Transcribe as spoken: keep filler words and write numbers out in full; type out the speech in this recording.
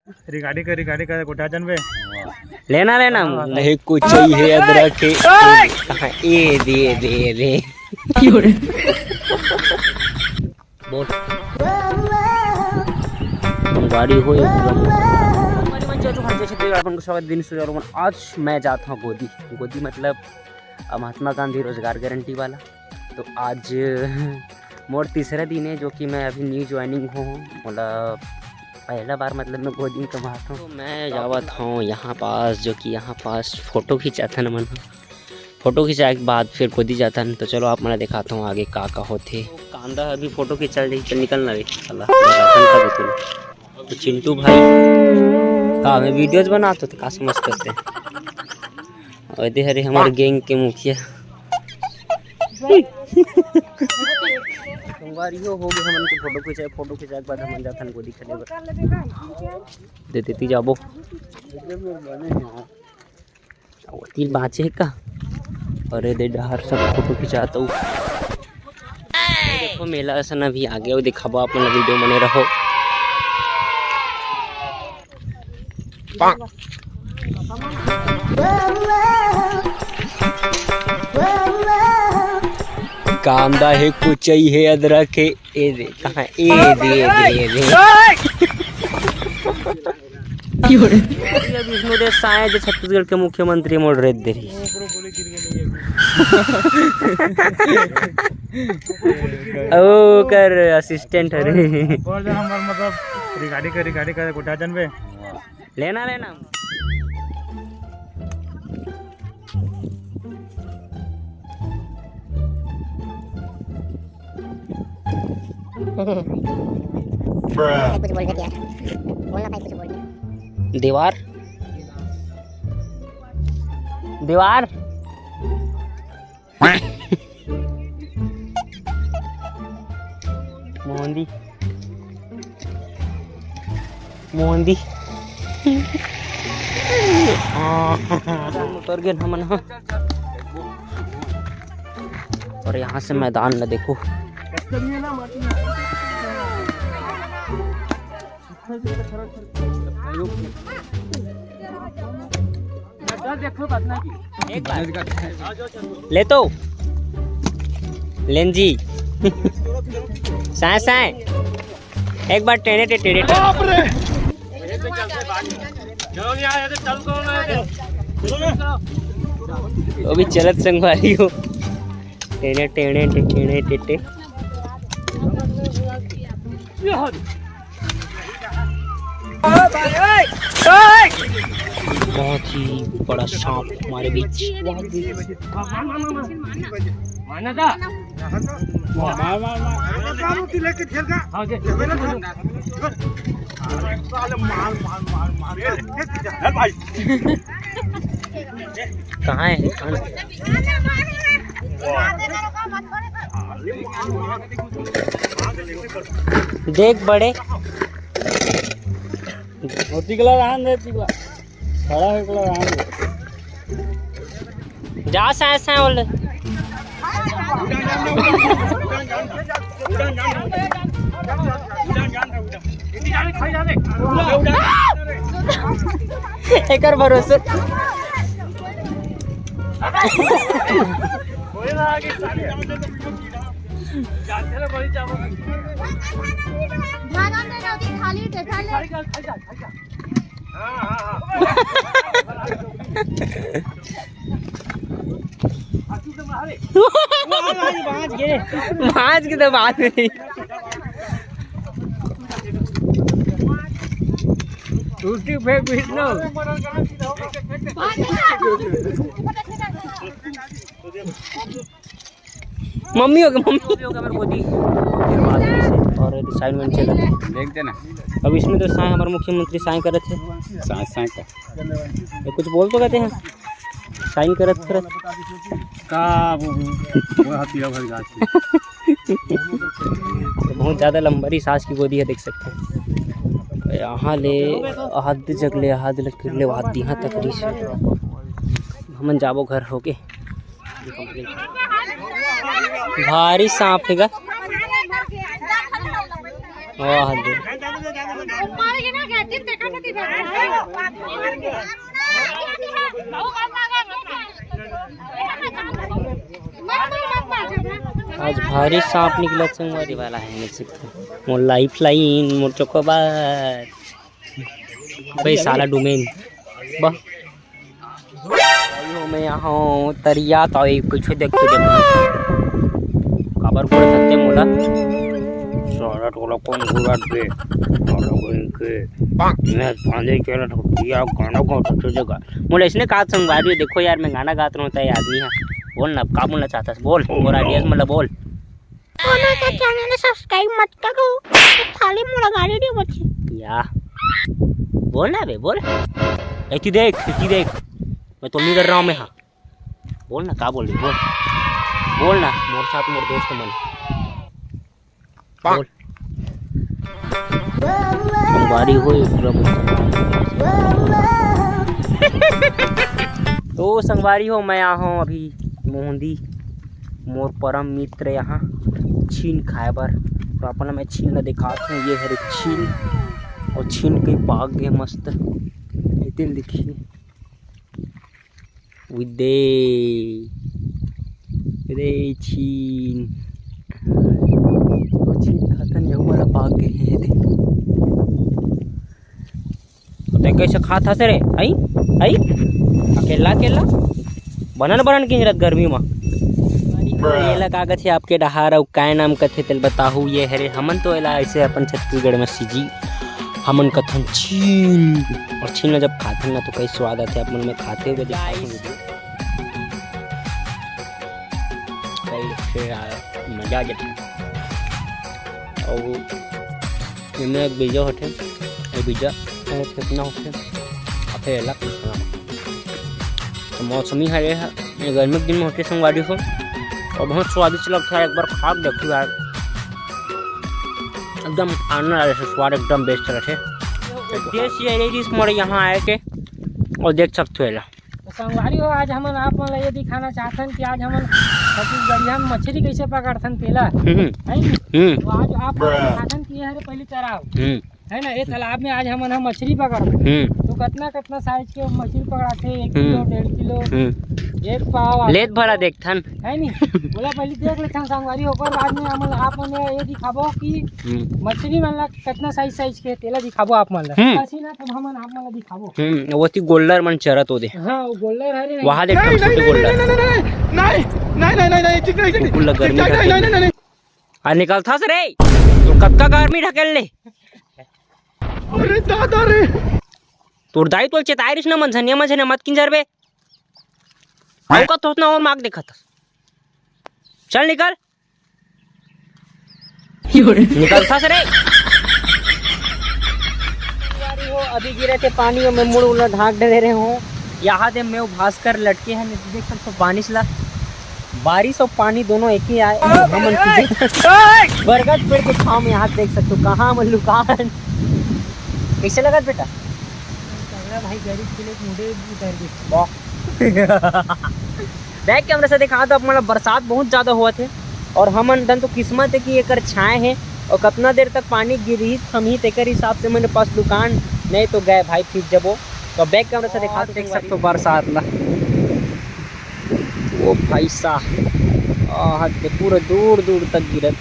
रिगाड़ी कर, रिगाड़ी कर, गोठा जन बे। लेना, लेना। नहीं, कुछ चाहिए, अदरक के। कहाँ? ए दे, ए दे, ए दे। बहुत गाड़ी हो एकदम। हमारी मन जय जोहार, जय छत्तीसगढ़, अपन को स्वागत दिन से। और आज मैं जाता हूँ गोदी। गोदी मतलब, अ, महात्मा गांधी रोजगार गारंटी वाला। तो आज मोर तीसरा दिन है, जो कि मैं अभी न्यू ज्वाइनिंग हूँ। मोला पहला बार, मतलब, मैं गोदी में कमाता हूँ। तो मैं जावत हूँ यहाँ पास, जो कि यहाँ पास फोटो खिंचाथन मन। फोटो खिंचाए के बाद फिर गोदी जाथन। तो चलो, आप मन ला दिखाता हूँ आगे का का होथे। तो कांदा अभी फोटो खिंचा रही, चल निकल ना रे साला, राशन का बोतल। तो चिंटू भाई का मैं वीडियोज बनात हो तो का समझ करते हैं। और दे हरे हमारे गैंग के मुखिया। संगवारी हो, हो गए हमन के फोटो खिंचाए। फोटो खिंचाए के बाद हमन जाथन गोदी खने बर। दे देती जाबो। तीन बाँचे हे का? अरे दे डहर सब फोटो खिंचात हूँ। देखो मेला असन अभी आगे अउ दिखाबो आप मन ला, वीडियो बने रहो। कांदा हे, कुचई हे, अदरक हे, ए दे, कहाँ? ए दे, ए दे, ए दे। ये विष्णु देव साय जो छत्तीसगढ़ के मुख्यमंत्री मोर रेत दे रही। ओ कर असिस्टेंट हरे। बोल दे हमर मतलब रिगाड़ी के, रिगाड़ी के गोठा जन बे। लेना, लेना। कुछ बोल दे यार, बोलना भाई, कुछ बोल दे। दीवार, दीवार। मोहंदी, मोहंदी। उतर गेन हमन ह। और यहाँ से मैदान ला देखो। ले तो लेन जी। साए साए एक बार टेढ़े टे टेढ़े टे। वो भी चलत संगवारी हो। टेढ़े टेढ़े टे टेढ़े टे टे। बहुत ही बड़ा सांप हमारे बीच। मार, मार, मार। हाँ, दे। मार, मार, मार, मार। चल भाई। कहाँ है? देख बड़े। ओ तिगला रहन दे, तिगला। खड़ा है, तिगला रहन दे। जा साए साए बोल। एकर भरोसे। भागन दे रौदी खाली देखा ले। भांज के तो बात नहीं। उसकी फेंक विष्णु। मम्मी हो गए, मम्मी हो गए, मेरे गोदी। और अभी साइन वाइन चला। देख देना। अब इसमें तो साए हमारे मुख्यमंत्री साए करत हे। साए, साए का? ये कुछ बोल तो कहते हैं, साइन करत करत। का वो, वो हाथी भर गाछ। तो बहुत ज़्यादा लंबा रही सास की गोदी है, देख सकते हैं। यहाँ ले आध जग ले, आध लग ले, आध यहाँ तक रही। हमन जाबो घर होके। भारी सांप हे गा। वाह दे। आज भारी सांप निकलत संगवारी वाला है, देख सकते हो। मोर लाइफ लाइन, मोर चोकोबार। भाई साला डोमेन। बा। मैं यहाँ तरिया तो एक कुछ देख के देख। काबर कोड़े सकते मोला? साला टोला कौन घुरात बे? साला कोई के। मैं पांदे चला तो पिया गाना गाओ तो जगह। मोला इसने कहा संगवारी, देखो यार, मैं गाना गात रहूं, तय आदमी है। बोल ना, का बोलना चाहता है? बोल, और ऑडियंस मतलब बोल। कोनो के चैनल सब्सक्राइब मत करो, खाली मोला गाली नहीं बची। या। बोल ना बे, बोल। एती देख, एती देख। मैं तो नहीं डर रहा हूँ मैं, हाँ। बोल ना, का बोल रही, बोल। बोल ना, मोर साथ मोर दोस्त मन। बोल। संगवारी हो, पूरा मुंह। तो संगवारी हो, मैं आ हूँ अभी मोहंदी, मोर परम मित्र यहाँ छीन खाए बर। तो अपन मैं छीन ला दिखात हूँ, ये हरे छीन, और छीन के पाक गए मस्त। ये दिल देखिए, उदे, रे छीन, वो छीन खातन यहू वाला पाक गए हैं, ये दे। तो तैं कैसे खात हस रे? आई? आई? अकेला, अकेला? बनन, बनन किंजरत गर्मी मा। एला का कथे आपके डहार अउ काय नाम कथे तेल बताहू? ये हरे हमन तो एला ऐसे अपन छत्तीसगढ़ में सीजी हमन कथन छीन। और छीन ला जब खाथन ना तो कई स्वाद आथे, आप मन में खाते हुए दिखाई दे। कई फिर आ, मजा आ जाता। और एमे एक बीजा होथे, ये बीजा, ये फेंकना होथे, आ फेर एला खाना। तो मौसमी हरे ह, ये गर्मी के दिन में होथे संगवारी हो, और बहुत स्वादिष्ट लगता है। एक बार खा के देखो यार, एकदम आनंद आ जाता है, स्वाद एकदम बेस्ट रहता है। देश ये रही मोर यहाँ आए के, और देख सकते हो एला। तो संगवारी हो, आज हमन आप मन ला ये दिखाना चाहथन कि आज हमन छत्तीसगढ़िया में मछली कैसे पकड़थन तेला, हम्म। है नी? हम्म। तो आज आप मन ला दिखाथन कि ये हरे पहली तराव, हम्म। है ना, ये तालाब में आज हमन ह मछली पकड़बो। हम्म। तो कतना कतना साइज के मछली पकड़ाथे, एक किलो, हम्म। डेढ़ किलो, हम्म। एक पाव लेत भरा देखथन। है नी? बोला पहले देख लेथन संगवारी, ओकर बाद में हमन आप मन ला ये दिखाबो कि हम्म। मछली मन ला कतना साइज साइज के तेला दिखाबो आप मन ला। हम्म। ऐसी ना तब हमन आप मन ला दिखाबो। हम्म, वो ती गोल्डर मन चरत ओदे। हाँ, वो गोल्डर हरे नहीं। वहाँ देख नहीं, छोटे नहीं, गोल्डर। नहीं, नहीं, नहीं, नहीं, नहीं, नहीं, नहीं, नहीं, कुकुर ला गर्मी नहीं, नहीं, ढकेल नहीं, ले। नहीं, नहीं। आ निकलथस रे, तो कतका गर्मी ढकेल ले। अरे दादा रे। तोर दाई तोल चेताय रिस ना, मंझनिया मंझनिया मत किंजर बे। अउ का तोतना और माग देखत हस। चल निकल। निकलथस रे। अभी गिरे थे पानी में, मुड़ उड़ ढाक दे रहे हो। यहाँ दे मैं भास्कर लटके हैं, देख सकते हो पानी सला, बारिश और पानी दोनों एक ही आए। हमन की बरगद पेड़ के छांव में यहाँ देख सकते हो, कहाँ हम लुकान। कैसे लगत बेटा? तगड़ा भाई, गरीब के लिए मुंडे उतर गए। वाह। बैक कैमरा से दिखा तो आप, मतलब बरसात बहुत ज़्यादा हुआ थे और हमन दन तो किस्मत है कि एकर छाए है और कितना देर तक पानी गिरही थमही, तेकर हिसाब से मेरे पास दुकान नहीं तो गए भाई, फिर जब वो तो बैक कैमरा से दिखा और तो देख सकते हो बरसात ला। वो भाई साहब, आह, ते पूरा दूर दूर तक गिरत।